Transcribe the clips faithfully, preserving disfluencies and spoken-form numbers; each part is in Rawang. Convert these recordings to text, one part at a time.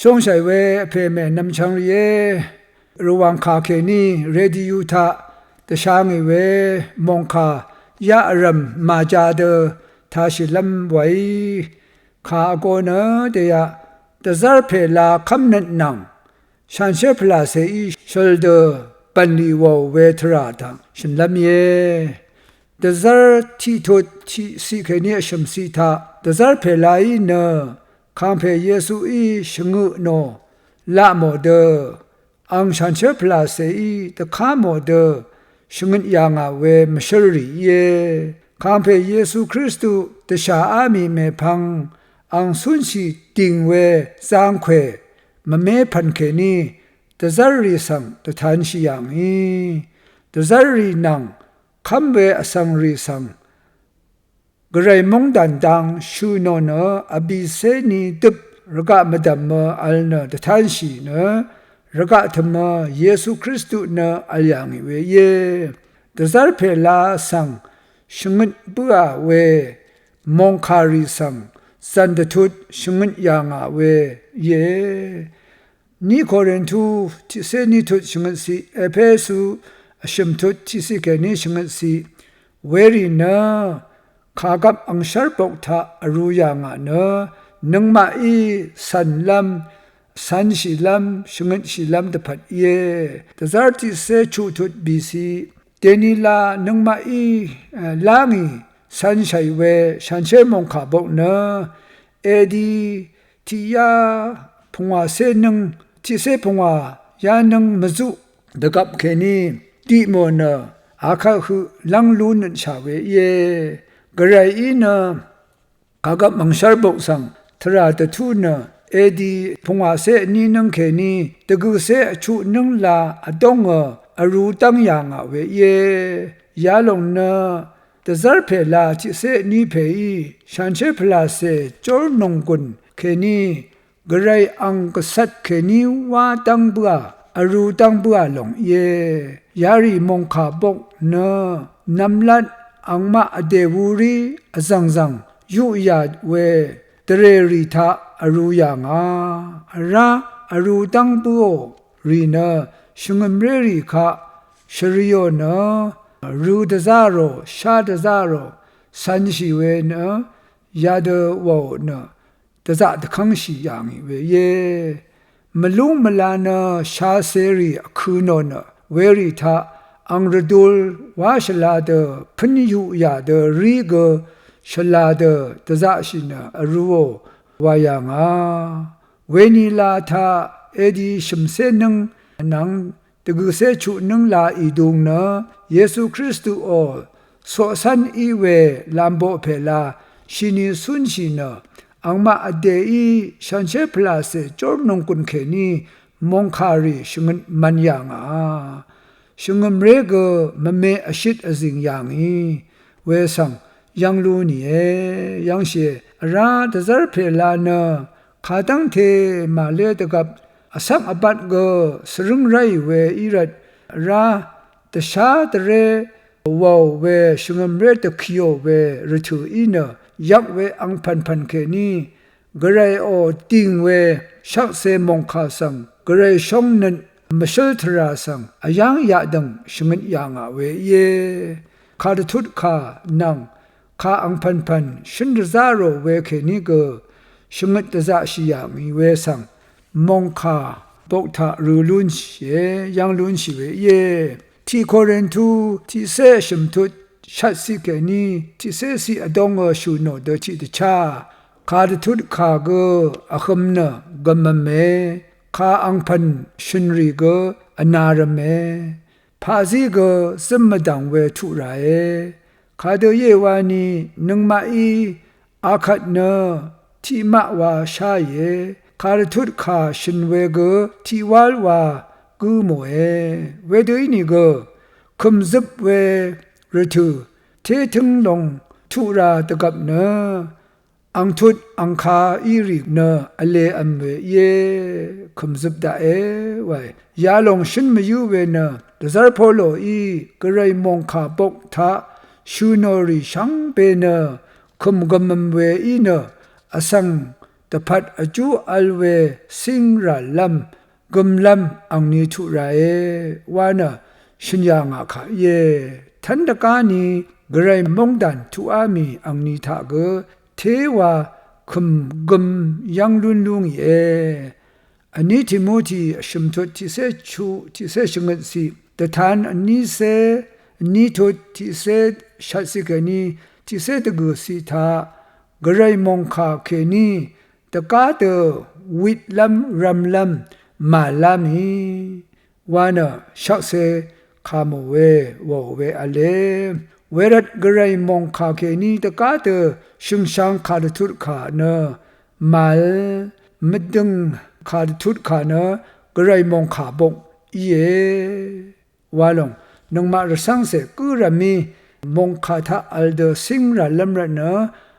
Shóngshàì we vpè mè nvmchvng rìé, Rvwàng kà kèní radio taq dvsha ngì we mòngkà yaq vrv̀m màja dø tashìlv́m wàí kà vgō nø dèyaq dvzv́r pèla kv́mnøt nvng shanshér pvlàcèí shøl dø bv̀nlì wàò we tvrà taq shø̀nlv́m íe. Dvzv́r tiqtut tiqciq kèní vshø̀m ciq taq dvzv́r pèlaí nø kàngpè Yesuí shvngø tnò laq mò dø ang shanshér pvlàcèí dvká mò dø shvngøt yà ngà we mvshǿl rì íe. Kàngpè Yesu Kristu dvshàá mì mèpvng ang cúnshì dìng we zangkwè mvmé pv̀n kèní dvzv́rrì svng dvtanshì yà ngì. Dvzv́rrì nvng kv́m we vsvngrì svng Gvray móngdàn dang shø̀ nò nø vbìcé ni døp rvgaq mvdv̀mø vl nø dvtanshì nø rvgaq tø̀mø Yesu Kristu nø vl yà ngì we íe. Dvzv́r pèla svng shvngøt bǿà we mòngkàrì svng zv̀n dvtut shvngøt yà ngà we íe. Ni Korintu tiqcé ni tut shvngøtciq, Epesu vshø̀m tut tiqciq kèní shvngøtciq, werì nø kàgvp angshv́r bok taq vrū yà ngà nø nøngmaqí cv̀nlv́m, cv̄nshìlv́m, shvngøtshìlv́m dvpvt íe. Dvzv́r tiqcé chuq tut bìciq, dènila nøngmaqí lá ngì cv̄nshàì we shanshér mòngkà bok nø edi tiqyá pungwàcé nǿng, tiqcé pungwà yánǿng mvzuq dvgvp kèní tiq mò nø akvt høq lv́ng lú nøtshà we íe. Gvrayí nø kàgvp mv̀ngshv́r bok svng tvrà dvtú nø edi pungwàcé vní nǿng kèní dvgø̀cé vchuq nǿng la vdóngø vrū dv́ng yà ngà we íe. Yalòng nø dvzv́r pèla tiqcé vní pèí shanshér pvlàcè jórnònggùn kèní Gvray ang gvcvt kèní wá dv́ng bǿà, vrū dv́ng bǿà lòng íe. Yarì mòngkà bok nø nvmlat angmaq vdè wurí vzv̀ngzv̀ng yuqyà we dvrèrì taq vrū yà ngà. Vrá vrū dv́ng bǿò rì nø shvngø̀mrérì kaq shvriò nø rø dvzá rò, shá dvzá rò, cv̄nshì we nø yadø wàò nø dvzaq dvkv́ngshì yà ngì we íe. Mvlúng mvla nø shacerì vkø̄ nò nø werì taq ang rvdul wá shvla dø pǿn yuqyà dø rí gø shvla dø dvzaqshì nø vrūò wa yà ngà. Wenila taq edi shø̀mcé nǿng nvng dvgø̀cé chuq nǿng la ìdung nø Yesu Kristuò coqcv́n í we lamboq pèla shini cúnshì nø angmaq vdèí shanshér pvlàcè jórnònggùn kèní mòngkàrì shvngøt mv̄n yà ngà. Shvngø̀mré gø mvme vshit vzìng yà ngì we svng yv́ng lú nìe. Yv́ngshìe, vrá dvzv́r pèla nø kadv́ngte màlé dvgvp vsvk vbat gø svrǿng ráì we í rvt vrá dvshá dvré wàò we shvngø̀mré dvkiò we rvtø̀ í nø yvk we angpv̀npv̀n kèní Gvrayò dìng we shvkse mòngkà svng Gvray shóngnøt mvshǿl tvrà svng vyáng yaqdø̀ng shvngøt yà ngà we íe. Kàdvtut kà nvng kà angpv̀npv̀n shǿn dvzá rò we kèní gø shvngøt dvzaqshì yà ngì we svng mòngkà bok taq rø lúnshìe, yv́ng lúnshì we íe. Tiq Korintu tiqcé vshø̀m tut shvtciq kèní tiqcé ciq vdóngø shø̀ nò dø tiqdvchá kàdvtut kà gø vhøm nø gvmvme, kà angpv̀n shø̀nrì gø vnarvme, paqzí gø zǿm mvdv̀ng we tuq ràe. Kadø íe wani nøngmaqí akvt nø tiqmaq wa sháìe. Kàdvtut kà shø̀n we gø tiqwál wa gǿ mòe. Wedø ínìgø kø̀mzøp we rvtø̀ té tǿng long tuq ra dvgvp nø angtut angka í rì nø vlev̄m we íe. Kø̀mzøp daqe wae. Yalòng shǿn mvyǿ we nø dvzv́r Poloí Gvray mòngkà bok taq shø̀ nò rì shvngbe nø kø̀m gvmvm we í nø vsvng dvpvt vjú v̄l we cíngràlv́m gø̄mlv́m angni tuq ràe wa nø shø̀n yà ngà kà íe. Tv́n dvgá ni gvray móngdàn tuqá mì angni taq gø téwa kø̀m gø̄m yv́ng lún lú ngìe. Vní Timoti vshø̀m tut tiqcé chuq tiqcé shvngøtciq dvtan vnícé vní tut tiqcé shvtciq kèní tiqcé dvgø̀ciq taq gvray mòngkà kèní dvgá dø witlv́m rv̄mlv́m màlá mì wa nø shvkse kà mò we wàò we v̄le. Wervt gvray mòngkà kèní dvgá dø shø̀ngshang kà dvtut kà nø màvl mvdø̀ng kà dvtut kà nø gvray mòngkà bok íe. Wa lòng nøngmaq rvcv́ngcè gǿ rv̀mí mòngkà taq v̄l dø cíngràlv́m rvtnø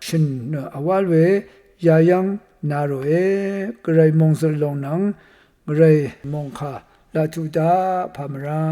shø̀n nø vwál we yayv́ng na ròe. Gvray mòngzø̀l lòng nvng gvray mòngkà laq tuq daq pà mvrá.